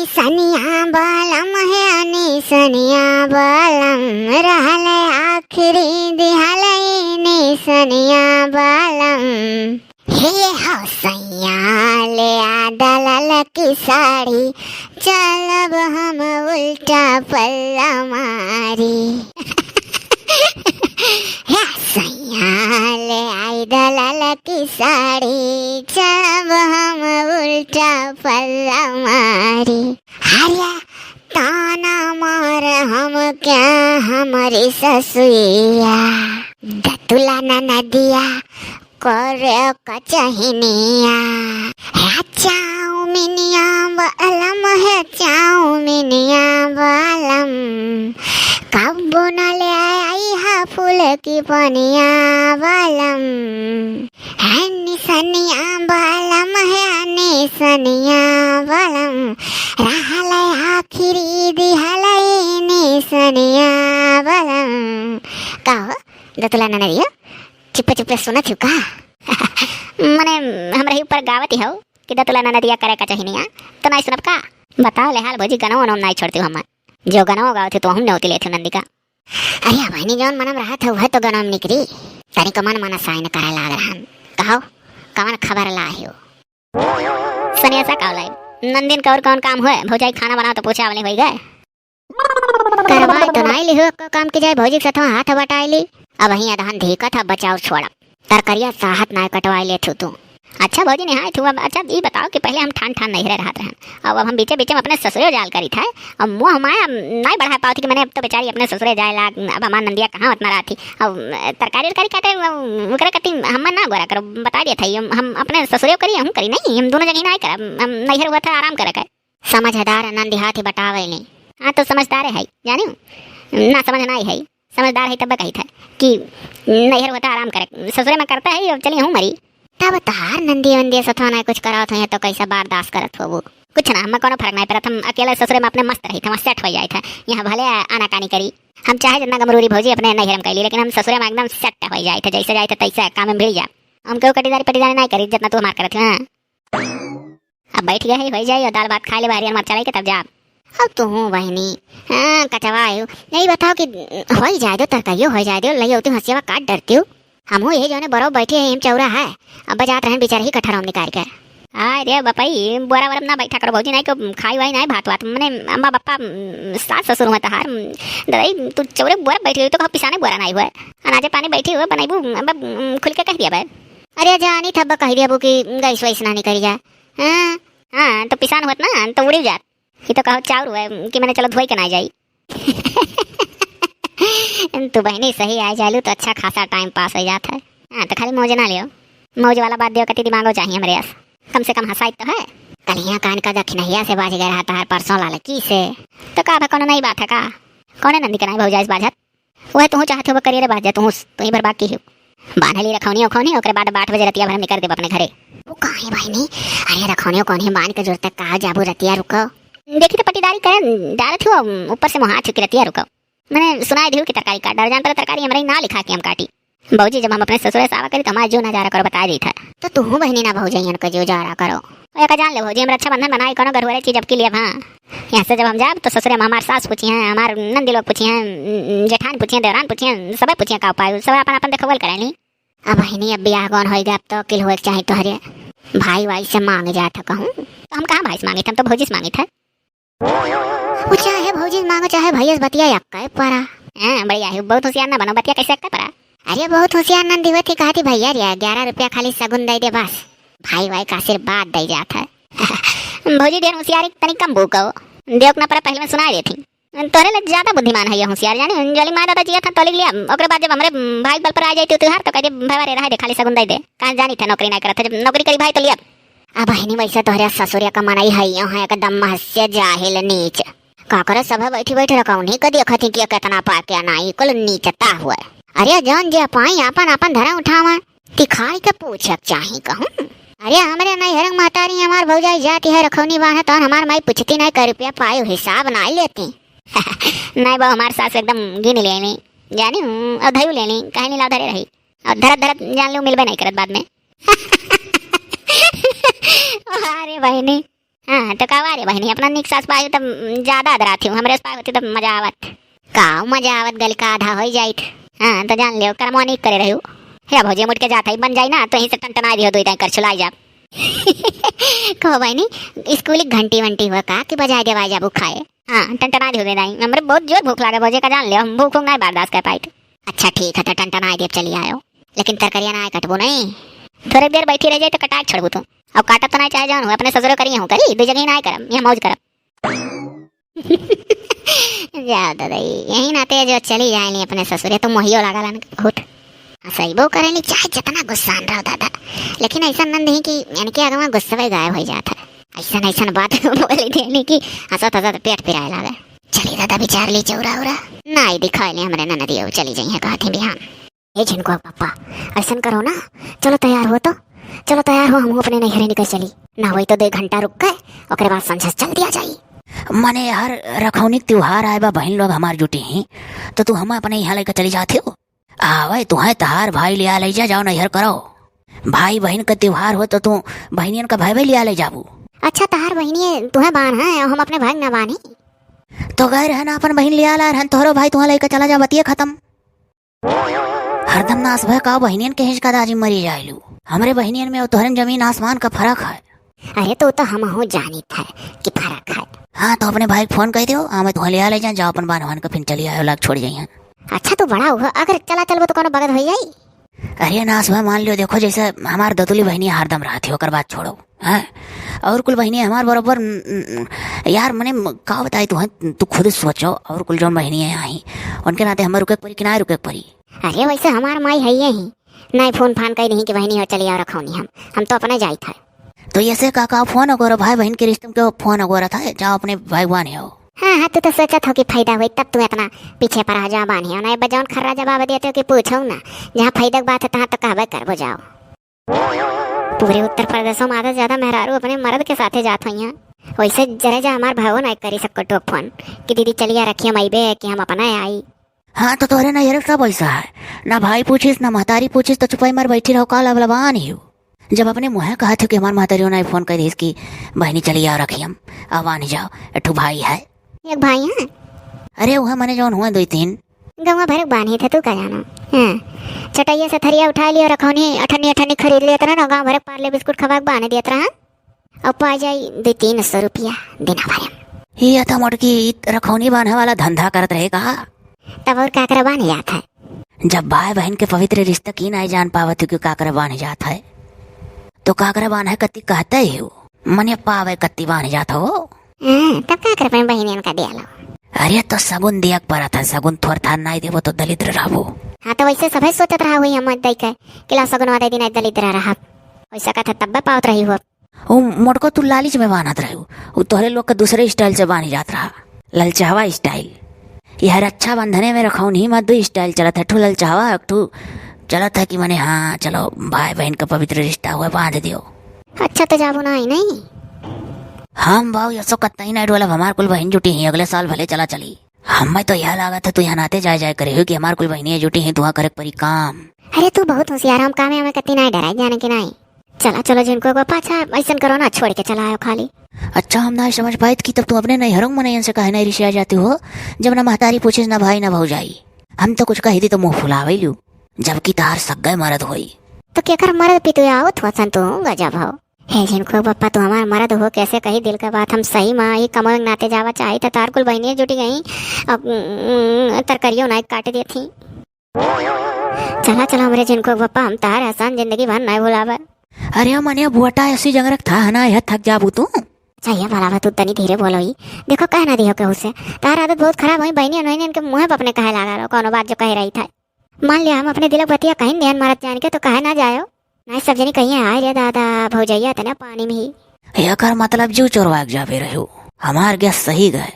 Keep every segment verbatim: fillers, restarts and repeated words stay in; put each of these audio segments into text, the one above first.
सनिया बालम है, नी सनिया बालम, रहल आखिरी दिहल, नी सनिया बालम। हे हो सैया, ले आ द ललकी साड़ी, चलब हम उल्टा पल्ला मारी। हे सैया, ले आई द ललकी साड़ी, चलब हम उल्टा पल्ला मारी। अरे ताना मार हम क्या हमरी ससुइया, दतुला ननदिया करे कचहिनिया। हे चाउमिनिया बालम, हे चाउमिनिया बालम, कब्बो न ले आई हा फूल की पनिया बालम। हे निसनिया बालम, हे निसनिया बालम, रहल आखिरी दिहल निसनिया बालम। का हो दतुला ननदिया, चुप्पे चुप्पे सुनत हू का? मने हमरे ही ऊपर गावत ही हो कि दतुला ननदिया करे कचहिनिया, तो नाई सुनब का? बताओ ले हाल भौजी, गनवा ओनवा नाई छोड़ती हो हमार। जो गनवा गावत ही तो हम नेवती लेत हू नंदी का। अरे बहिनी, जौन मनम रहत है वह तो गनवा में निकरी। तनिक मन मन साइन करे लाग रहन। कहो, कवन खबर ला हो? सनेसा का लाई? नंदिन का और कौन काम होए? भौजाई खाना बनाओ तो पोछा वाले होई गए। करवाए तो नाई लिहो, एक्को काम की जाए, भौजी के सथवा हाथ बटाई ली। अब वहीं अदहन धीकत ह, बचाओ छोड़ा। तरकरिया साहत नाई कटवाई लेत हू तू। अच्छा भौजी, निहाय थू अब। अच्छा, ई बताओ कि पहले हम ठान ठान नैहरे रहत रहन, अब, अब हम बीचे बीचे में अपने ससुरे जाल करी था। अब मुँह हमारा नाई बढ़ा पावत कि मने अब तो बेचारी अपने ससुरे जाए लाग, अब हमार नंदिया कहाँ उतना रहत ही। अब तरकारी उरकारी काटे, अब ओकरे कती हम ना गोरा करो, बता दिया था, हम, हम अपने ससुरे करी, हम करी नहीं, हम दोनों जगह नाई करब, हम नैहर हुआ था आराम करे के। समझदार नंदी हाथी बटावे ले। हाँ, तो समझदार है, जानियो? ना समझ ना है, समझदार है तब कही था कि नैहर होता आराम करे, ससुरे में करता है, अब चलिए हूँ मरी। तब तहार नंदी वंदी सथवा ना कुछ करावत हो तो कैसा बर्दाश्त करत हो वो? कुछ ना, हमें कोनो फर्क नहीं पड़त, हम अकेले ससुरे में अपने मस्त रही थे, वहाँ सेट हो जाए थे। यहाँ भले आनाकानी करी, हम चाहे जितना गमरूरी भौजी अपने नैहर में कैली, लेकिन हम ससुरे में एकदम सेट हो जाए थे, जैसे जाए थे तैसे काम में भिड़ जा। हम केहू कटीदारी पटीदारी नहीं करी जितना तू हमार करत हो। हाँ। अब बैठ गए है, हो जाए, और दाल भात खा ले, हरियर मरचा लेके तब जाब। अब तू हूँ बहिनी, हाँ, कचवा आयु, यही बताओ कि हो ही जाए दो, तरकारियो हो जाए दो, लई होती हंसिया काट डरती हूँ। हम हूँ यही जौने बरो बैठे हैं, हिम चौरा है, अब बजात रहन बेचारे ही कठरम निकाल के। आय रे बपई, बोरा वोरा में ना बैठा करो भौजी, नहीं को खाई वाई नहीं भात वात, मने अम्मा बप्पा, उम, सास ससुर हुआ तहार, उम, ददाई, तू चौरे बोरा बैठी हुई तो कहो पिसाने बोरा नहीं हुआ, अनाजे पानी बैठी हुआ बनैबू, अब, उम, खुल के कह दिया बे। अरे जानी था, अब कह दिया बू कि गैस वैस ना निकल जाए। हाँ, हाँ, तो पिसान होत ना, तो उड़ी जात। ये तो कहो चाउर हुआ कि मैंने चलो धोई के ना जाई। तू बहिनी सही आ जालू तो अच्छा खासा टाइम पास हो जात है। हाँ, तो खाली मौज ना लियो, मौज वाला बात दियो, कति दिमागो चाहिए हमरे आस। कम से कम हंसाई तो है। कल हियाँ कान का दखिनहिया से बाज गए रहा तहार परसों लालकी से। तो का भा कोनो नई बात है का? कौने नंदी के नाई भौजाइस बाजत? वह तू चाहत हो करिए रे बाजा, तू तू ही भर बाकी हो। बांधली रखौनी उखौनी, ओकरे बाद आठ बजे रतिया भर निकल देब अपने घरे। वो काहे बहिनी? अरे रखौनी उखौनी बांध के जोर तक कहाँ जाबू रतिया रुको। देखी तो पटीदारी करे डालत हो, ऊपर से मुहा चुकी रतिया रुको। मैंने सुनाई दियो कि तरकारी काट डाल, जान पर तरकारी हमरे ना लिखा के हम काटी। भौजी जब हम अपने ससुरे से आवा करी तो हमारा जो नजारा करो बता देत है। तो तू बहिनी ना भौजैयन के जो जारा करो। ओए का जान ले भौजी, हम रक्षाबंधन बनाई कोनो गरुहरे चीज अब के लिए, हाँ। यहाँ से जब हम जाब तो ससुरे में हमार सास पूछी हैं, हमार नंदी लोग पूछी हैं, जेठान पूछी हैं, देवरान पूछी हैं, सबे पूछी हैं का उपाय, सब अपन अपन देखवल करेली। अब बहिनी अब बियाह कौन होई गया, अब तो अकिल होए के चाही तोहरे। भाई वाई से मांगे जात है कहूँ। तो हम कहाँ भाई से मांगे थे, हम तो भौजी से मांगे थे। वो चाहे भौजी से मांगो चाहे भैया से बतिया यक्का परा। हाँ, बढ़िया है, बहुत होशियार ना बनो, बतिया कैसे यक्का परा? अरे बहुत होशियार नंदी होती, कहती भैया रे ग्यारह रुपया खाली सगुन दे दे बस। भाई वाई का आशीर्वाद दे जात है। भौजी ढेर होशियारी तनी कम बूको। देवक ना परा पहले में सुनाई देती। तोरे ले ज्यादा बुद्धिमान है ये होशियार, जानी? जली माँ दादा जिया था तोली लिया, ओकरे बाद जब हमरे भाई बल पर आ जाती त्योहार तो कह दे, "भाई रे रहे दे, खाली सगुन दे दे।" कहाँ जानी था नौकरी नहीं करत है, जब नौकरी करी भाई तो लिया। अब बहिनी वैसे तोहरे ससुरिया का मनई है, यहाँ एकदम महस्य जाहिल नीच। का करे सभे बैठी बैठी रखौनी के देखत ही कि केतना पाके नाई कुल नीचता हुए। अरे जौन जे पाई आपन आपन धरा उठावा। तिखाई के पूछे के चाही कहूँ। अरे हमरे नैहर के महतारी हमार भौजाई जाती है रखौनी बांधे तौन हमार माई पूछती नहीं कै रुपया पाए हिसाब नाई लेती। नहीं बाबू हमार सास एकदम गिन लेनी जानी हूँ और धयू लेनी कहीं नहीं लाव धरे रही और धरत धरत जान लो मिलबे नहीं करत बाद में। अरे बहिनी। हाँ, तो का रे बहिनी, अपना नीक सास पाई तब ज्यादा अदरात हूँ, हमरे से पाई होती तब मजा आवत। का मजा आवत, गल का आधा होई जाइत। हाँ, तो जान लियो, करमवा नीक करे रह्यू। हे भौजी, मुट के जात है, बन जाई ना, तो यहीं से टनटनाई दियो, दुई दाई कर छुलाई जाब। कहो बहिनी, स्कूल की घंटी वंटी हुआ का कि बजाए देवाए जाबू खाए? हाँ, टनटनाई दियो दुई दाई, हमरे बहुत जोर भूख लागे भौजी का, जान लियो, हम भूख उख नहीं बर्दाश्त कर पाइत। अच्छा ठीक है, तो टनटनाई देब, चली आयो, लेकिन तरकरिया ना आए कटबू नहीं। थोड़े देर बैठी रह जाए तो कटाए छोड़बू तू। अब काटत तो नहीं चाहे जान हो, अपने ससुरे करिए हूँ करी, दू जगह ही ना आए करब, यहाँ मौज करब। जाओ दादा, यही नाते जो चली जाएली अपने ससुरे, तो मोहियो लागल न बहुत। हंसैबो करेली, चाहे जितना गुस्सान रहो दादा, लेकिन ऐसा नंद ही कि इनके आगवा गुस्सवे गायब हो जाता है। ऐसा ऐसा बात बोली देली कि हंसत हंसत पेट पिराए लागे। चली दादा, विचार ली चौरा उरा। नाई दिखाए ले हमरे ननदियो, चली जाइए कहत ही बिहान। ए झिनकुआ पप्पा, ऐसन करो ना, चलो तैयार हो तो, चलो तैयार हो, हम अपने नैहरे निकल चली। ना होई तो दो घंटा रुक के ओकरे बाद संझा से चल दिया जाई। मने हर रखौनी के त्योहार आए बा, बहिन लोग हमार जुटी ही, तो तू हम अपने यहाँ लेकर चली जाती हो। आवे तुहे तहार भाई लिया ले जा, जाओ नैहर करो। भाई बहिन का त्योहार हो तो तू बहिनियन का भाई भाई लिया ले जाबू। अच्छा, तहार बहिनिये तुहे बान है, हम अपने भाई ना बानी। तो गए रहे ना अपन बहिन लिया ला रहन, तोहरो भाई तुहे लेकर चला जा, बतिये खत्म। हरदम नास भय का बहिनियन के हिंचका दाजी मरी जाइलू। हमरे बहिनियन में और तोहरन जमीन आसमान का फर्क है। अरे तो, तो हमहू जानित है कि फर्क है। हाँ, तो अपने भाई के फोन कर दियो, आ मैं तुहे लिया ले जाए, जाओ अपन बानहन के फिर चली आयो, लाग छोड़ जाइए। अच्छा, तू बड़ा हुआ, अगर चला चलबो तो कोनो बगत हो जाई? अरे नास भय, मान लियो, देखो जैसे हमार दतुली बहिनी हरदम रहती हो, ओकर बात छोड़ो। हाँ, और कुल बहिनी हमार बरोबर, न-, न-, यार, मने म-, का बताई तू, हैं, तू खुद सोचो, और कुल जौन बहिनी है आई, उनके नाते हमें रुके के परी कि ना रुके के परी? अरे, वैसे हमार माई है ये ही, नहीं फोन फान कई नहीं कि बहिनी हो चली आओ रखौनी हम, हम तो अपने जाइत है। तो ऐसे का, का फोन अगोरो, भाई बहिन के रिश्ते में क्यों फोन अगोरा था, जाओ अपने भाई बहन हो। हाँ, हाँ, तू तो सोचत हो कि फायदा होई, तब तू इतना पीछे पड़ा जा बानी हो, नहीं बजाउन खर्रा जवाब देते हो कि पूछो ना, जहाँ फायदा की बात है, तहाँ तो कहबे करबो, जाओ। पूरे उत्तर प्रदेशों में आधा से ज्यादा मेहरारू अपने मर्द के साथे जात होइहैं। वैसे जरे जा हमार भावो ना करी सको टोक फोन कि दीदी चलिया रखिए, हम अइबे कि हम अपना आई। हाँ, तो तोहरे नैहरे सब ऐसा है, ना भाई पूछिस, ना महतारी पूछिस, तो चुपाई मार बैठी रहो, का लबलबान ही हो। जब अपने मुँहे कहत हो कि हमार महतारी ना फोन कर दिस कि बहिनी चलिया रखिए, हम आवा नहीं जाओ, एक ठो भाई है। एक भाई है? अरे वह मने जौन हुआ दो तीन। गौवा भर के बान्ही थे, तू का जानो? हाँ। चटैया से थरिया उठा लियो, रखौनी अठन्नी अठन्नी खरीद लेत रहा ना, गाँव भर के पार्ले बिस्कुट खवा के बान्ह देत रहा। अब पा जाई दो तीन सौ रुपया दिना भर में। ये तो मोटकी रखौनी बान्हे वाला धंधा करत रहे का? तब और काकरा बान्ह जात है? जब भाई बहन के पवित्र रिश्ता की नहीं जान पावत हो कि काकरा बान्ह जात है, तो काकरा बान्हे कत्ती कहते ही हो, मने पावे कत्ती बान्ह जात हो। हाँ, तब का करबे बहिनियन का दिया लो। अरे तो सगुन दिया के परत है, सगुन थोर थार नाई देबो तो दलिद्र रहबो। हाँ, तो वैसे सभे सोचत रहा हुई हम दई के कि ला सगुनवा दे दिन दलिद्र रहब। वैसा कथा तब्बे पावत रही हो। उ मोटको तू लालच में बान्हत रहू, उ तोहरे लोग के दूसरे स्टाइल से बान्ही जात रहा, ललचावा स्टाइल। यह रक्षाबंधने में रखौनी मत दो स्टाइल चलत है, ठू ललचावा, एक ठू चलत है कि मने हाँ चलो भाई बहन का पवित्र रिश्ता हुआ, बांध दियो। अच्छा, तो जाबो ना आई नहीं? हम बाऊ यसो कत्ता ही नहीं डोलब, हमार कुल बहन जुटी ही, अगले साल भले चला चली। हमें तो यह लागत है तू यहाँ नाते जाए जाए करे हो कि हमार कुल बहनिया जुटी ही, तुहा करे परी काम। अरे तू बहुत होशियार, हम कामे हमें कत्ती नहीं डराई जाने के नहीं। चला चलो जिनको को पाछा ऐसन करो ना, छोड़ के चला आयो खाली। अच्छा, हम ना समझ पाइत कि तब तू अपने नैहरों मनैयन से काहे नहीं रिसिया जाती हो, जब ना महतारी पूछिस ना भाई ना भौजाई। हम तो कुछ कही दी तो मुंह फुलावे लू, जबकि तार सग्गे मरद होई। तो केकर मरद पितुया आवत हो सन तू, गजब हो। हे जिनको बप्पा, तू हमार मरद हो, कैसे कही दिल का बात। हम सही माँ ही कमल नाते जावा चाही तो तार कुल बहनिया जुटी गई, अब उम, तरकरियों नाई काट देती। चला चला हमरे जिनको बप्पा, हम तार एहसान जिंदगी भर नाई भुलावे। अरे मने बुआटा ऐसी जंगरक था ना, यह थक जाबू तू। अच्छा ये भला तू तनी धीरे बोलो ही। देखो कह ना दियो केहू से, तार आदत बहुत खराब होई, बहनी अनोइने इनके मुंह पे अपने कहे लागा रहो, कोनो बात जो कह रही था। मान लिया हम अपने दिलक बतिया कहीं नियन मरत जान के तो कहे ना जायो। नहीं सब जनी कहिए, "हाय रे दादा, भौजैया तने पानी में ही।" एकर मतलब जीव चोरवा के जाबे रहो। हमार गैस सही गए।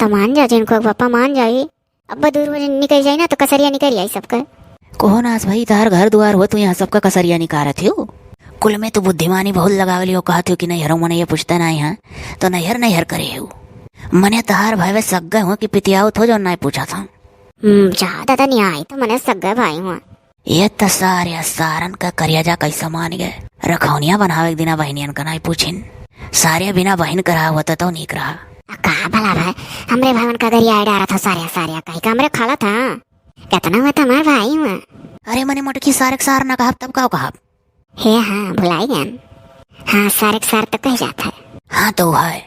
तो मान जा जिनको बप्पा मान जाई। अब दूर में निकल जाई ना तो कसरिया निकल आई सबका। कोहो नास भाई, तार घर दुआर हो, तू यहाँ सबका कसरिया निकारत हो। कुल में तू बुद्धिमानी बहुत लगावली हो, कहत हो कि नैहरों मने ये पूछते ना यहाँ, तो नैहर नैहर करे हो। मने तार भाई सग्गे हो कि पितियावत हो जो ना पूछा था। हम्म, ज्यादा तो नहीं आई तो मने सग्गे भाई हुआ। ये त सारे सारन का करिया जा कैसा मान गए। रखौनिया बनावे के दिना बहनियन का नाई पूछिन। सारे बिना बहिन के रहा होता तो नीक रहा। आ, का भला भाई, हमरे भावन का गरिया डारत हो सारे, सारे कहीं का हमरे खाला था। कितना हुआ था हमार भाई हुआ। अरे मने मोटकी, सारे के सार ना कहब तब का कहब? हे हाँ, भुलाई गन। हाँ, सारे के सार तो कह जात है। हाँ तो है।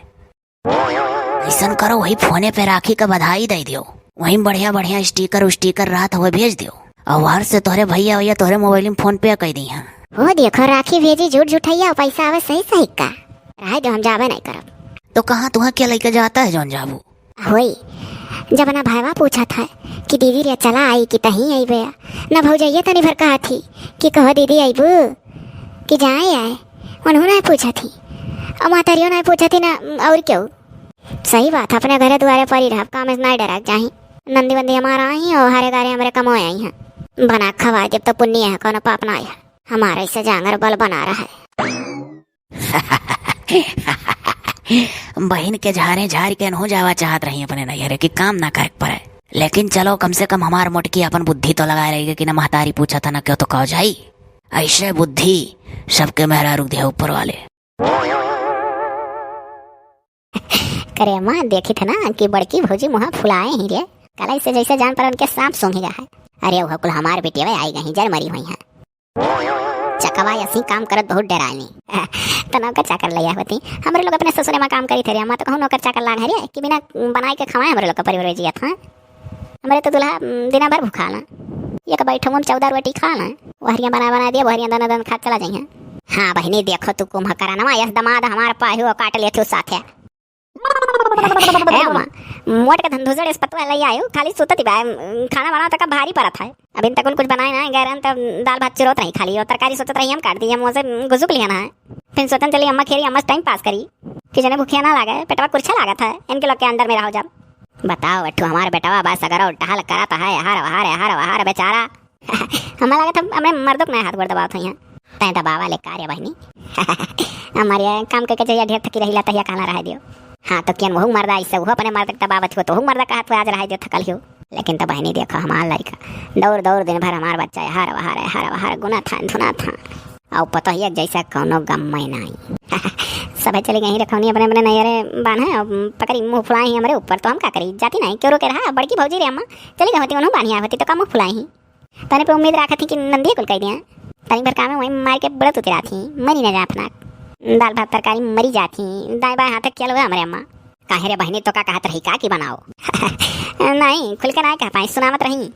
ऐसन करो, वही फोने पे राखी का बधाई दे दियो, वही बढ़िया बढ़िया स्टिकर उस्टिकर रहत हुए भेज दियो। और हर से तोहरे भैया वैया तोहरे मोबाइल में फोन पे कह दी हैं। हो देखो, राखी भेजी झूठ झूठैया, पैसा आवे सही सही का। रहे दो, हम जाबे नहीं करब। तो कहाँ तुहा क्या लेके जाता है जौन जाबू? होई, जब ना भाईवा पूछत है कि दीदी रे चला आई कि तहीं आई बे, ना भौजैया तनी भर कहा थी कि कहो दीदी आईबू कि जाए आए, उन्हों नहीं पूछा थी, और मातारियों नहीं पूछा थी ना, और क्यों? सही बात, अपने घरे दुआरे परी रहब, काम से नहीं डरक जाही। नंदी बंदी हमारा आई और हरे गारे हमरे कमोए आई हैं, बना खवा जब तो पुण्य है, कोनो पाप ना है। हमारा इसे जांगर बल बना रहा है। बहिन के झारे झार के नहु जावा चाहत रही अपने नैहरे कि काम ना करे के पड़े, लेकिन चलो कम से कम हमार मोटकी अपन बुद्धि तो लगाए रही कि ना महतारी पूछा था ना क्यों तो कहो जाई। ऐसे बुद्धि सबके मेहरारू दिया ऊपर वाले। करे अम्मा, देखी थे ना कि बड़की भौजी मुहा फुलाए ही रे, कलाई से जैसे जान पर उनके सांप सूंघी रहा है। अरे वह कुल हमार बेटिया आई गई, जर मरी हुई है। चकवा ऐसी काम करत बहुत डरानी। तनाव का चाकर ले आवती। हमरे लोग अपने ससुरे में काम करी थे रे अम्मा, तो कहूँ नौकर चाकर लाग है रे कि बिना बनाए के खवाए हमरे लोग का परिवार जियत, हाँ? हमरे तो दुल्हा, उम, दिना भर भूखा ना, एक बैठो हम चौदह रोटी खा ना, वहरिया बना बना दिया, वहरिया दना दन खा चला जाइए। हाँ बहिनी, देखो तू कुंभकरनवा यस दमाद हमार पाहु काट लेथु साथे। ए अम्मा, मोट के धंधुसड़ इस पतवा लई आयो, खाली सुतत बा, खाना बनाओ तक भारी परत है। अभी तक कुछ बनाए ना, गैरन तब दाल भात चुरोत रही खाली, और तरकारी सोचत रही हम काट दी, हम उसे घुसुक लिया ना है। फिर सोचन चली अम्मा खेरी, अम्मा टाइम पास करी, कि जने भूखिया ना लागे, पेटवा कुरछे लागत है, इनके लोग के अंदर में रहो जब। बताओ बट्ठू, हमार बेटवा बा सगरो टहल करत है, हर वहर, हर वहर बेचारा। हमें लागत हम अपने मर्दों के नहीं हाथ गोड़ दबावत हैं। तैं दबावा ले का रे बहिनी? हमारे काम के कचरिया ढेर थकी रही ला, तहिया कहना रह दियो। हाँ, तो कियन वहू मर्दा, इससे वो अपने मर्द के दबावत हो, तो वहू मर्दा का हाथ आज रह दियो, थकल हो। लेकिन तो बहिनी देखो, हमार लड़का दौड़ दौड़ दिन भर हमार बच्चा है, हर वहर है, हर वहर गुना था, धुना था। और पता ही है, जैसा कौनो गम में नहीं। सब चली गई रखौनी अपने अपने नैहरे बांधे, अब पकड़ी मुँह फुलाई ही हमरे ऊपर, तो हम का करी? जाती नहीं, क्यों रोके रहा? बड़की भौजी रे अम्मा, चली गई होती, उन्हों बांधिया होती, तो का मुँह फुलाई ही? तने पे उम्मीद राखत ही कि नंदिये कुल कह दिया। तनी भर काम में वहीं मार के बड़ा तू तिरात ही, मरी ना जा अपना। दाल भात तरकारी मरी जात ही, दाएं बाएं हाथ खेल हुए हमरे अम्मा। काहे रे बहिनी, तो का कहत रही का कि बनाओ? नहीं, खुल के ना कह पाई, सुनावत रही।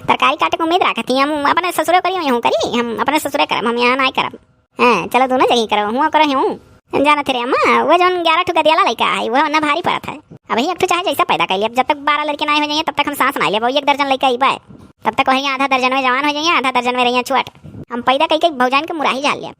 तरकारी काटे के उम्मीद राखत ही, हम अपने ससुरे करी, हम करी, हम अपने ससुरे करब, हम यहाँ ना करब। हाँ, चलो दोनों जगह करो, हुआ करो हूँ। जानत रे अम्मा, वो जौन ग्यारह ठो गदियाला लइका है, वो ना भारी पड़त है। अबही एक ठो चाहे जैसा पैदा कर लिया, जब तक बारह लड़के ना हो जाइए, तब तक हम सांस ना लेब। एक दर्जन लइका अइबा, तब तक वही आधा दर्जन में जवान हो जाइए, आधा दर्जन में रहिए छोट। हम पैदा कई के भौजान के मुराही झाल लिया।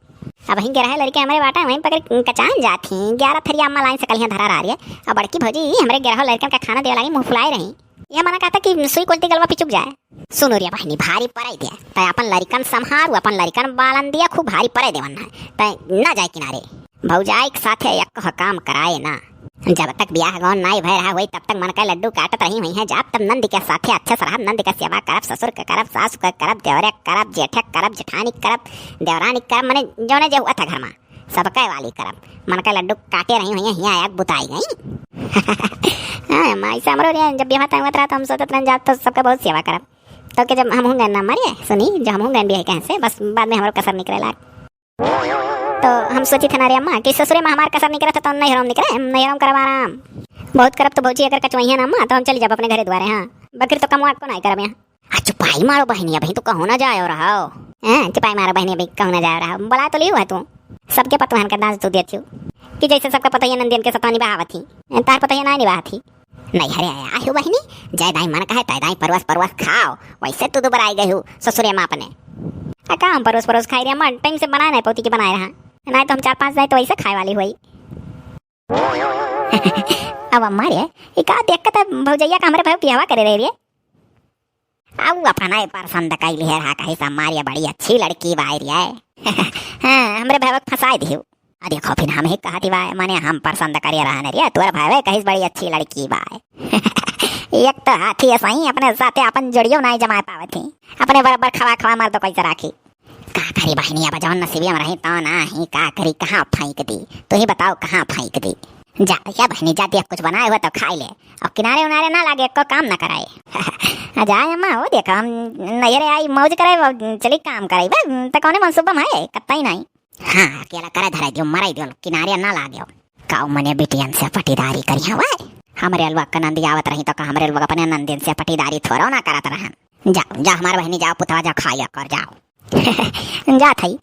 अबही ग्यारह लड़के हमरे बाटा, वहीं पकड़ कचान जात ही। ग्यारह थरिया अम्मा लाइन से कलियाँ धरा रहा रही है। अब बड़की भौजी हमरे ग्यारह लड़कन का खाना देवे लागी, मुँह फुलाए रही। यह मना कहता कि सुई कोलती गलवा पिचुक जाए। सुनो रे बहिनी, भारी पराई दे, तै अपन लरिकन संभार, अपन लरिकन बालन दिया, खूब भारी पराई देवन है, तै ना जाए किनारे। भौजाई के साथे एक काम कराए ना। जब तक बियाह गौन नाई भय रहा होई, तब तक मन का लड्डू काटत रही हुई हैं। जब तब नंद के साथे अच्छे से रहब, नंद के सेवा करब, ससुर के करब, सासु के करब, देवरे के करब, जेठे के करब, जेठानी के करब, देवरानी के करब, मने जौने जे हुआ था घर में। सबके वाली करब। मन का लड्डू काटे रही हुई, हियाँ आया बुताई गई। हाँ, माई से हमरो रे, जब बियाह तय होत रहा, तो हम सोचत रहन, जाब तो सबके बहुत सेवा करब। तो के जब हम हूँ गए ना मारे, सुनी, जब हम हूँ गए बियाह कहें से, बस बाद में हमरो कसर निकले लाग। तो हम सोची थे ना रे अम्मा, कि ससुरे में हमार कसर निकले था, तो नैहरों में निकले, हम नैहरों में करब आराम। बहुत करब तो भौजी अगर कचवैया ना अम्मा, तो हम चली जाब अपने घरे दुआरे, हाँ। बकिर तो कमवा को नहीं करब यहाँ। आ, चुपाई मारो बहिनी, अबही तो कहूँ ना जायो रहो। हैं, चुपाई मारो बहिनी, अबही कहूँ ना जायो रहो। बोला तो लियो है तू। सबके पतोहन का दाज तू देती हो। कि जैसे सबका पतोहिया नंदियन के सतवा निभावत ही। हैं, तार पतोहिया ना निभावत ही। नहीं, हरे आया हो बहिनी, जय दाई मन कहे, तय दाई परवस परवस खाओ। वैसे तू दुबराई गई हो, ससुरे माँ अपने। आ, का हम परोस परोस खाई रे अम्मा, टाइम से बनाए नहीं पौती के बनाए रहा। नहीं तो हम चार पाँच दाई तो वैसे खाए वाली हुई। अब अम्मा रे, ई का देख के त भौजैया का हमरे भाई बियाहवा करे रहे रे। आऊ अपना ए पसंद कैली है रहा, कहे से अम्मा रे बड़ी अच्छी लड़की बाय रे। हाँ, हमरे भाई के फंसाए दियो। आ देखो फिर हम ही कहती बाय, माने हम पसंद करे रहने रे, तोर भाई कहिस बड़ी अच्छी लड़की बाय। एक तो हाथी ऐसा ही अपने साथे अपन जोड़ियो नहीं जमाए पावत ही, अपने बराबर खवा खवा मार तो कैसे राखी। का करी बहिनी, अब जौन नसीबिया में रही तौन आही, का करी, कहाँ फेंक दी? तू ही बताओ, कहाँ फेंक दी? जा या बहिनी, जा, देख कुछ बनाए हुआ तो खाई ले, और किनारे उनारे ना लागे, एको काम ना कराए। आ जाए अम्मा, हो देखा हम नैहरे आई मौज कराए, चली काम कराई बा, तो कौने मनसूबा में है, कतई नहीं। हाँ, अकेला करे धराई दियो, मराई दियो, किनारे ना लागे। काऊ मने बिटियन से पटीदारी करिया वै? हमरे अलवा का नंदी आवत रही तो का हमरे अलवा अपने नंदिन से पटीदारी थोड़ो ना करत रहन। जाओ, जा हमार बहिनी, जाओ पुतवा, जाओ खा लिया कर, जाओ। जात हई,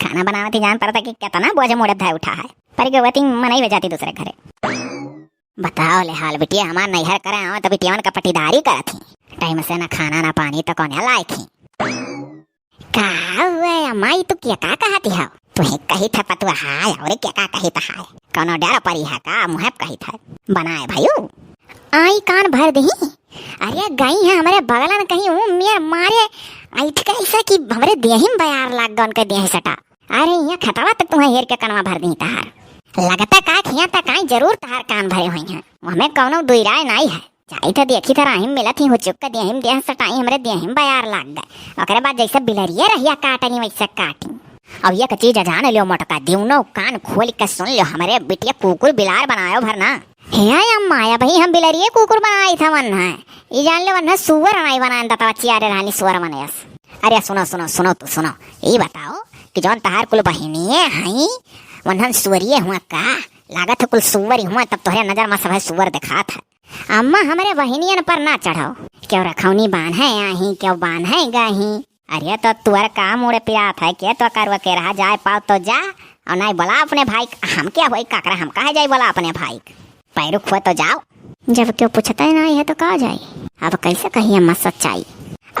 खाना बनावत ही जान पड़ता कि कितना बोझ मुड़े धाय उठा है, पर के वती मनई हो जाती दूसरे घरे। बताओ ले हाल बिटिया, हमार नैहर करे आओ तो बिटियवन का पटीदारी करत ही, टाइम से ना खाना ना पानी तो कौन लायक ही। का हुए अम्मा, ई तू क्या का कहती हो? तू ही कही था पतुआ हाय, और क्या का कही था हाय? कौनो डर परी है का? मुँह पे कही था। बनाए भाई। आई कान भर दही। अरे गई है हमरे बगलन कहीं ऊ मेर मारे, ऐठ के ऐसा कि हमरे देही में बयार लाग गन के देही सटा। अरे यहाँ खतवा तक तुम्हें हेर के कनवा भर दी तहार। लगता का खिया तक आई जरूर तहार कान भरे हुई हैं। हमें कौनो दुई राय नाई है। जाई त देखी त राहिम मिलत ही हुचुक के देहिम देह सटाई, हमरे देहिम बयार लाग गए। ओकरे बाद जैसे बिलरिये रहिया काटनी वैसे काटी। अब एक चीज जान लियो मोटका, दिउनो कान खोल के सुन लियो, हमरे बिटिया कुकुर बिलार बनायो भर ना। हे अम्मा, अबही हम बिलरिये कुकुर बनाई था वन्हा। ई जान ले वन्हा सुअर नाई बनाए दतवा चियारे रहनी सुअर मनेस। अरे सुनो, सुनो, सुनो, तू सुनो, ई बताओ कि जौन तहार कुल बहिनिये हई, वन्हन सुअरिये हुआ का? लागत है कुल सुअर ही हुआ, तब तोहरे नजर में सब है सुअर दिखात है। अम्मा, हमरे बहिनियन पर ना चढ़ो। क्यों रखौनी बान्हे आही, क्यों बान्हे गही। अरे तो तुअर का मुड़े पिरात है के तो करवा के रहा, जाए पाओ तो जा, और नाई बोला अपने भाई क-, हम क्या होई काकरा, हम कहे जाई बोला अपने भाई क-, पैरुख हुआ तो जाओ। जब क्यों पूछता ही नहीं है तो का जाई, अब कैसे कही अम्मा सच्चाई।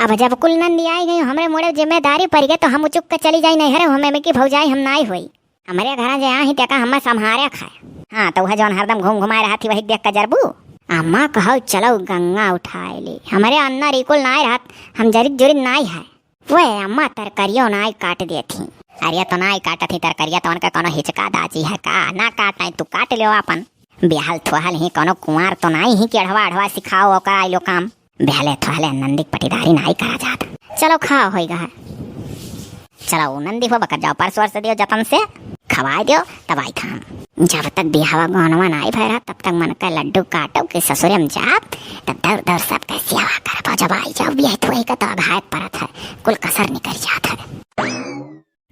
अब जब कुल नंदी आई गई हमरे मुड़े जिम्मेदारी पड़ गई तो हम उचुक के चली जाई नहीं हरे हमें में की भौजाई हम नाई होई। हमरे घरा जे आही तेका हमें संभारे खाए। हाँ, तो वह जौन हरदम घूम घुमाए रहत ही, वही देख के जरबू। अम्मा कहौ, "चलो गंगा उठाए ले।" हमरे अन्ना रिकुल नाई रहत, हम जरित जुरित नाई है। वे अम्मा तरकरियो नाई काट देत ही। अरे तो नाई काटत ही तरकरिया, तो उनका कोनो हिचका दाजी है का? ना काट, नहीं तू काट लियो आपन। बिहाल थोहल ही कोनो कुंवार तो नाई ही कि अढ़वा अढ़वा सिखाओ ओकर आइलो काम। बेहले थोहले नंदी क पटीदारी नाई करा जात। चलो खाओ होई गा। चलो उ नंदी हो बकर जाओ, परसों से दियो जतन से, खवाए दियो, तब आई था हम। जब तक बिहावा गौनवा नाई भय रहा, तब तक मन का लड्डू काटो के ससुरे में जाब, तब दौड़ दौड़ सबके सेवा करबो। जब आई जाओ बियाह थोई का तो अघायत परत है, कुल कसर निकल जात है।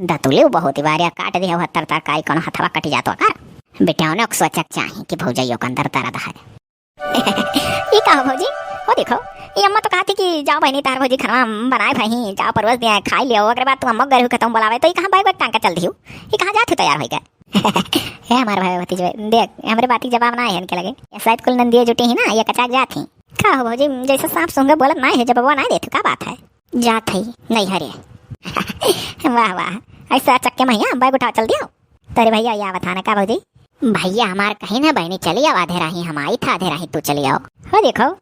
दतुली बहुत ही बारिया काट दिया हुआ तर तरकारी कोनो हथवा कटी जातो कर। बेटा उन्हें सोचक चाही कि भौजाइयों के अंदर दर्द है। ई का हो भौजी? ओ देखो, ई अम्मा तो कहती कि जाओ बहिनी, तार भौजी खाना बनाए भाई, जाओ परवस दिया, खाई लियो, ओकरे बाद तू अम्मा गरहू खतम बोलावे, तो ई कहाँ बैग वैग टांग के चल दियो? ई कहाँ जात हो तैयार होई के? हे हमार भाई भतीजवे, देख, हमरे बात के जवाब ना है इनके लगे। ये शायद कुल नंदिये जुटी ही ना, ये कचाक जात ही। का हो भौजी, जैसे सांप सूंघे बोलत ना है, जब वो ना देत, का बात है? जात है, नहीं हरे। वाह, वाह, ऐसा चक्के में हिया, बैग उठाओ, चल दियो। तोरे भैया या बताना का भौजी? भैया हमार कहीं ना बहिनी चली आओ, आधे राही हम आई था, आधे राही तू चली आओ। हो देखो,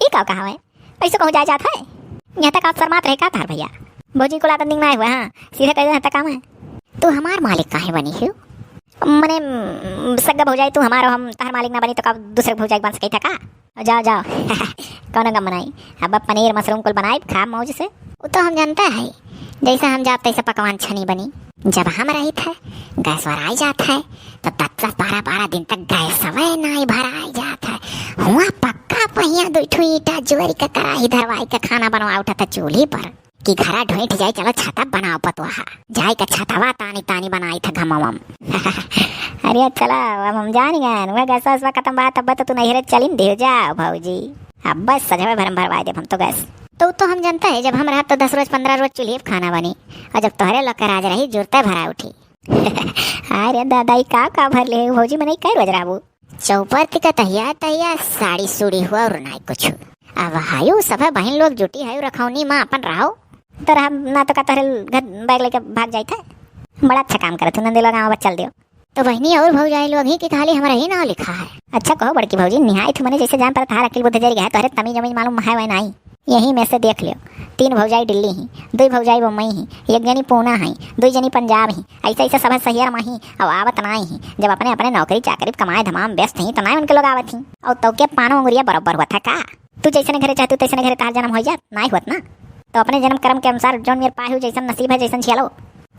ई का कहा है? ऐसे कहूँ जाए जात है? यहाँ तक आप शर्मात रहे का तार भैया? भौजी को लाता दिन में आए हुए, हाँ, सीधे कह देना तक काम है। तू हमार मालिक काहे बनी हो? मने, म, सग्गा भौजाई तू हमार, हम तार मालिक ना बनी तो का दूसरे भौजाई बन सके था का? जाओ, जाओ। कौनो गम नहीं। अब पनीर मशरूम कुल बनाई, खा मौज से। वो तो हम जानता है, जैसा हम जात तैसा पकवान छनी बनी। जब हम रही थे, गैस वराई जात है, तो दस दस बारह बारह दिन तक गैस सवय नाई भराई जात है। हुआ पक्का पहिया दो ठो ईंटा जोरी के कराही धरवाई के खाना बनवा उठा था चूल्ही पर। कि घरा ढोइठ जाए, चलो छाता बनाओ पतोहा। जाए के छतवा तानी तानी बनाई था घमवम। अरे चला, अब हम जान गए, वह गैस वैस खत्म बा, तब तो तू नैहरे चलिन दे जाओ भौजी। अब बस सजवे भरम भरवाए देब हम तो गैस। तो, तो हम जानता है, जब हम रहब तो दस रोज पन्द्रह रोज चूल्हे पे खाना बनी, और जब तोहरे लोग के राज रही, जुरते भरा उठी। अरे दादा, ई का, का भर ले भौजी, मने कई रोज रहबू? चौपड़ तिका तहिया, तहिया साड़ी सूड़ी हुआ और नाई कुछ। अब हायु सभे बहिन लोग जुटी हायु रखौनी माँ अपन रहो। तो रहा ना तो का तोहरे घर बैग लेके भाग जाई थे। बड़ा अच्छा काम करत हूँ, नंदे लोग गाँव बस चल दियो। तो बहिनी और भौजाई लोग ही कि खाली हमरा ही नाव लिखा है? अच्छा कहो बड़की भौजी, निहाई थी मने जैसे जान पर थार अकिल बुद्धि जरी गया है, तोहरे तमीज अमीज मालूम है वह नाई। यही में से देख लियो, तीन भौजाई दिल्ली ही, दुई भौजाई बम्बई ही, एक जनी पूना ही, दुई जनी पंजाब ही, ऐसे ऐसे सब सहियर में ही, अब आवत नाई ही। जब अपने अपने नौकरी चाकरी कमाए धमाम व्यस्त ही, तो नाई उनके लोग आवत ही। और तो के पानो अंगुरिया बराबर हुआ था का? तू जैसे घरे चाहतू तैसे घरे तहार जन्म हो जात, नाई हुआ ना। तो अपने जन्म कर्म के अनुसार जौन मेर पाए हो, जैसन नसीब है, जैसन झेलो।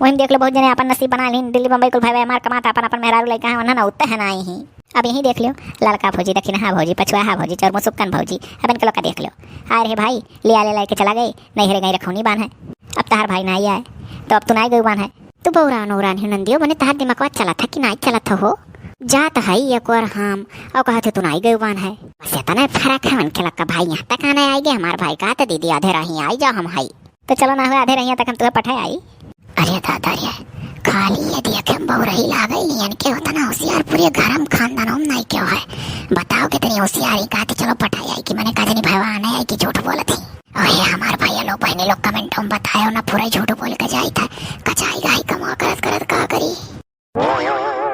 वही में देख लो, बहुत जने अपन नसीब बना लीन, दिल्ली बम्बई कुल भाई हमार कमात, अपन अपन मेहरारू लइका है, वनहन औते है ना ही। अब यही देख लियो, लड़का भौजी, दखिनहा भौजी, पछुआहा भौजी, चौर मुसुक्कन भौजी, अब इनके लोग का देख लियो। हाय रे भाई, ले आले लेके चला गए, नैहरे गई रखौनी बान है, अब तहार भाई ना आए, तो अब तू ना गई बान है। तू बौरान उरान ही नंदियो, मने तहार दिमागवा चलत है कि नाई चलत हो? जात है एक और हम, और कहत है तू नाई गई बान है। बस इतना फर्क है उनके लग का भाई, यहाँ तक आने आई गए हमार भाई, का तो दीदी आधे राही आई जाओ हम हाई। तो चलो ना हुआ आधे रहिया तक हम तुम्हें पठाए आई। अरे दादा रे, खाली ये देखे हम बौरही लागल, इनके उतना होशियार पूरे घर हम खानदानों में नहीं क्यों है। बताओ कितनी होशियारी, का तो चलो पठाए आई कि मने का जनी भैया आने आई कि झूठ बोलत ही। ओहे हमार भैया लोग बहनी लोग कमेंटों में बतायो ना, पूरा झूठ बोल के जाई था। कचाई गाई कमा करत करत का करी।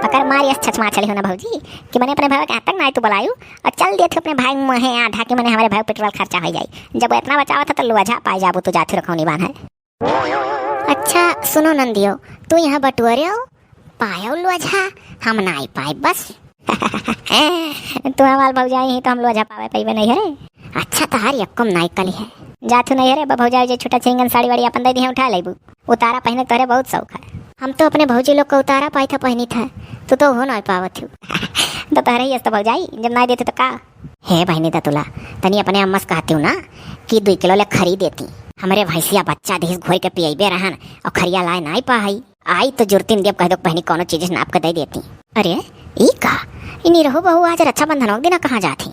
पकड़ मार यस छछमा चली हो ना भौजी, कि मने अपने भाई के हाथ तक ना तू बुलायू और चल दिए थे अपने भाई मुँहे आधा कि मने हमारे भाई पेट्रोल खर्चा हो जाई। जब वो इतना बचावा था तो लोझा पाए जाबू तू जाथू रखौनी बान है। अच्छा सुनो नंदियो, तू यहाँ बटुअरे हो, पायो लोझा, हम ना आई पाए बस। तू हमार भौजाई ही तो हम लोझा पावे पइबे नहीं हरे। अच्छा तहार यक्कम नाई कली है। जाथू नहीं हरे, अब भौजाई जे छोटा छिंगन साड़ी वाड़ी अपन दे दिहे उठा लेबू। उतारा पहने तोहरे बहुत शौक है। हम तो अपने भौजी लोग का उतारा पाई था पहनी था, तू तो हो ना पावत हूँ। तो तोहरे ही अस तो भौजाई, जब ना देते तो का? हे बहनी दतुला, तनी अपने अम्मा से कहती हूँ ना कि दुई किलो ले खरी देती। हमरे भैंसिया बच्चा देहिस घोर के पियबे रहन और खरिया लाए नाई पाई। आई तो जुरती न देब कह दो बहनी कौनो चीज नाप के दे देती। अरे ई का, ई निरहु बहू आज रक्षाबंधन के दिना कहाँ जाती?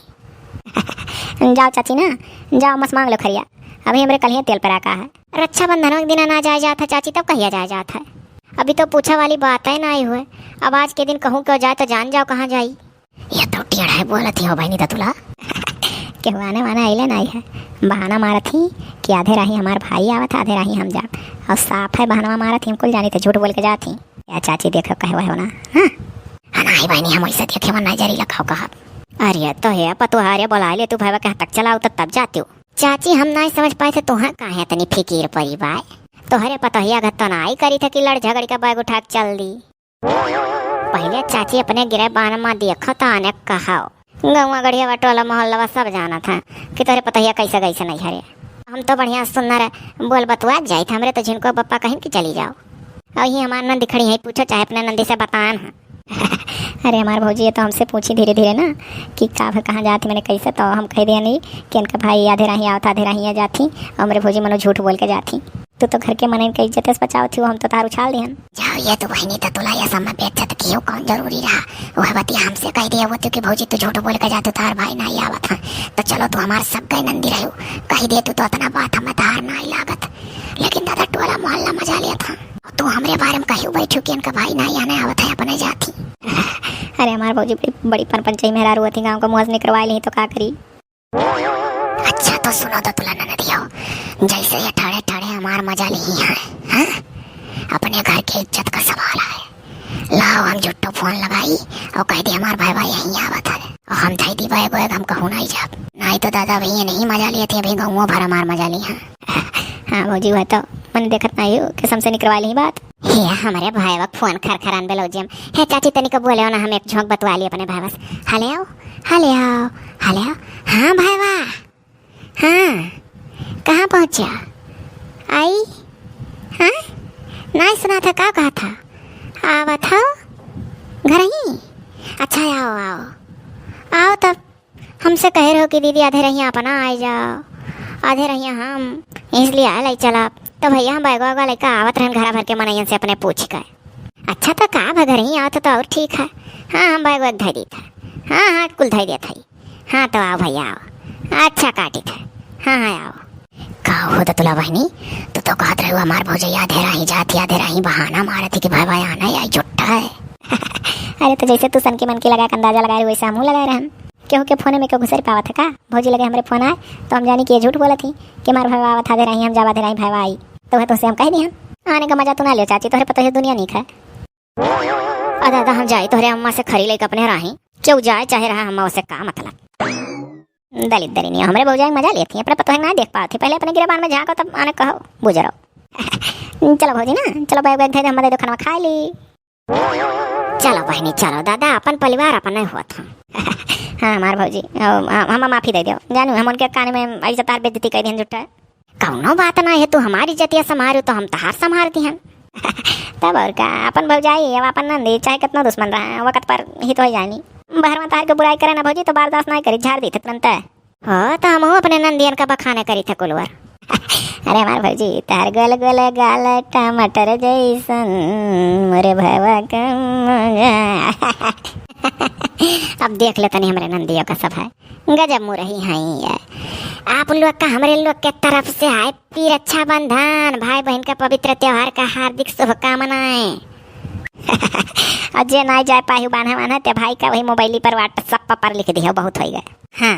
जाओ चाची ना, जाओ अम्मा से मांग लो खरिया, अभी हमरे कलिए तेल पर रखा है। रक्षाबंधन के दिना ना जाए जात है चाची, तब कहिया जाए जात है? अभी तो पूछा वाली बात है ना आई हुए। अब आज के दिन कहूँ क्यों जाए तो जान जाओ कहाँ जाई। ये तो टेढ़ा है बोलत ही हो बहनी दतुला। केहू आने वाने आइले ना आई है, बहाना मारत ही कि आधे राही हमार भाई आवत है, आधे राही हम जाब। और साफ है बहाना मारत ही, हम कुल जानी तो झूठ बोल के जात ही। या चाची देखो कहे हुए हो ना। हाँ। हाँ, नहीं बहनी, हम ऐसे देखे मन नजरी लगाओ कहा। अरे तो हे पतोहारे बोला ले तू भाई के हाथ तक चलाओ तो तब जाती हो। चाची हम नहीं समझ पाए थे तुहाँ काहे इतनी फिकीर परी बाय। तोहरे पतोहिया घर तो ना आई करी था कि लड़ झगड़ के बैग उठा के चल दी। पहिले चाची अपने गिरे बान मा देखो त अनेक कहाओ। गौवा गढ़िया टोला मोहल्ला सब जानत है कि तोहरे पतोहिया कैसे कैसे नहीं हरे। हम तो बढ़िया सुंदर बोल बतुआ जाइत, हमरे तो झिनको पप्पा कहिन कि चली जाओ। और ये हमार नंदी खड़ी है, पूछो चाहे अपने नंदी से बतान है। अरे हमार भौजी, ये तो हमसे पूछी धीरे धीरे ना कि का भ-, कहाँ जाती, मैंने कैसे, तो हम कह दिया नहीं कि इनका भाई आधे राही आवत, आधे राही जाती, और मेरे भौजी मनो झूठ बोल के जाती। तू तो घर के मनइन के इज्जत से बचावत ही, हम तो तार उछाल दिहन। जाओ, ये तो बहनी तो तुला ये सब में बेइज्जत कियो कौन जरूरी रहा? वह बतिया हमसे कह दिया वो तो कि भौजी तू झूठ बोल के जातू, तार भाई नहीं आवत है। तो चलो तू हमार सब गए नंदी रहो, कह दे तू तो इतना बात हमें तार नहीं लागत। लेकिन दादा टोला मोहल्ला मजा लिया था। तू हमरे बारे में कहियो बैठू कि इनका भाई नहीं आने आवत है, अपने जाती। अरे हमार भौजी बड़ी, बड़ी पन पंचाई मेहरारू होती, गाँव का मुँह से निकरवा ली तो का करी? अच्छा तो सुनो तो तुला ननदियो, जैसे ये ठाड़े ठाड़े हमार मजा ली है, हाँ? अपने घर के इज्जत का सवाल है। लाओ हम झुट्टो फोन लगाई और कह दे हमार भाई भाई यहीं आवत है। और हम धई दी बैग वैग, हम कहूँ नहीं जाब। नहीं तो दादा भैया नहीं मजा लिए थे, अभी गाँव भर हमार मजा ली है। हाँ भौजी, वह तो मैंने देखत नहीं हो, कसम से निकरवा ली बात। हे हमरे भाई वक फोन खर खरान बेलौजियम। हे चाची तनिक बोले हो ना, हम एक झोंक बतवा ली अपने भाई से। हेलो, हेलो, हेलो। हाँ भाईवा, हाँ, कहाँ पहुँचा? आई? हाँ, नहीं सुना था, का कहा था? आवत हो घर ही? अच्छा, आओ, आओ, आओ तब। हमसे कहे रहो कि दीदी आधे रहिया अपना आए जाओ, आधे रहिया हम, इसलिए आए लाई चला। तो भैया हम बैगवा वैगवा लेकर आवत रहन घरा भर के मनैयन से अपने पूछ के। अच्छा तो का भा घर ही आवत तो और ठीक है। हाँ, हम बैग वैग धई देत है। हाँ, हाँ, कुल धई देत है। हाँ तो आओ भैया आओ। अच्छा काटित है। हाँ, हाँ, आओ। का हो दतुला बहनी, तू तो कहत रहे हमार भौजैया आधे राही जात ही, आधे राही बहाना मारत ही कि भाई भाई आना या झुट्टा है। अरे तो जैसे तू सनकी मनकी लगा के अंदाजा लगाए रहे, वैसे हमहूँ लगाए रहन। केहू के फोने में केहू घुसर पावत है का? भौजी लगे हमरे फोन आए तो हम जानी कि ये झूठ बोलत ही कि हमार भाई आवत आधे राही, हम जाब आधे राही भाई आई। तो वह तुमसे हम कह दिहन। आने का मजा तू ना लियो चाची, तोहरे पतोहियो दुनिया नीक है। अरे दादा हम जाई तोहरे अम्मा से खरी लेके अपने राही। केहू जाए चाहे रहा, अम्मा उसे का मतलब। दलित दरिनिया हमरे भौजाई मजा लेती है, अपने पतोहे ना देख पाती, पहले अपने गिरेबान में झांको तब आने कहो बुजरो। चलो भौजी ना, चलो बैग वैग धे दे, हम दे दो खाना खा ली। चलो बहनी चलो, दादा अपन परिवार अपन नहीं हुआ था। हाँ हमार भौजी, हम, हम माफी दे दो जानू, हम उनके कान में ऐसा तार बेइज्जती कर दिहन झूठा। कौनो बात ना है, तू हमारी इज्जतिया संभारू तो हम तहार संभार दिहन। तब और का, अपन भौजाई, अब अपन नंदी, चाहे कितना दुश्मन रहा, वक्त पर ही तो हो जानी। बहरवा तार के बुराई करे ना भौजी, तो बर्दाश्त ना करी, झाड़ दी थे तुरंत। हो, तो हमहू अपने नंदियन का बखाने करी थे कुलवर। अरे हमार भौजी, तार गोल गोल गाल टमाटर जैसन, मोरे भवा कम। अब देख ले तनी हमरे नंदियों का सब है, गजब मुरही हैं ये। आप लोग का हमरे लोग के तरफ से happy रक्षाबंधन, भाई बहन का पवित्र त्योहार का हार्दिक शुभकामनाएं। और जे ना जाए पाही बान्हे वान्हे, ते भाई का वही मोबाइल पर WhatsApp पर लिख दियो, बहुत हो गए। हाँ,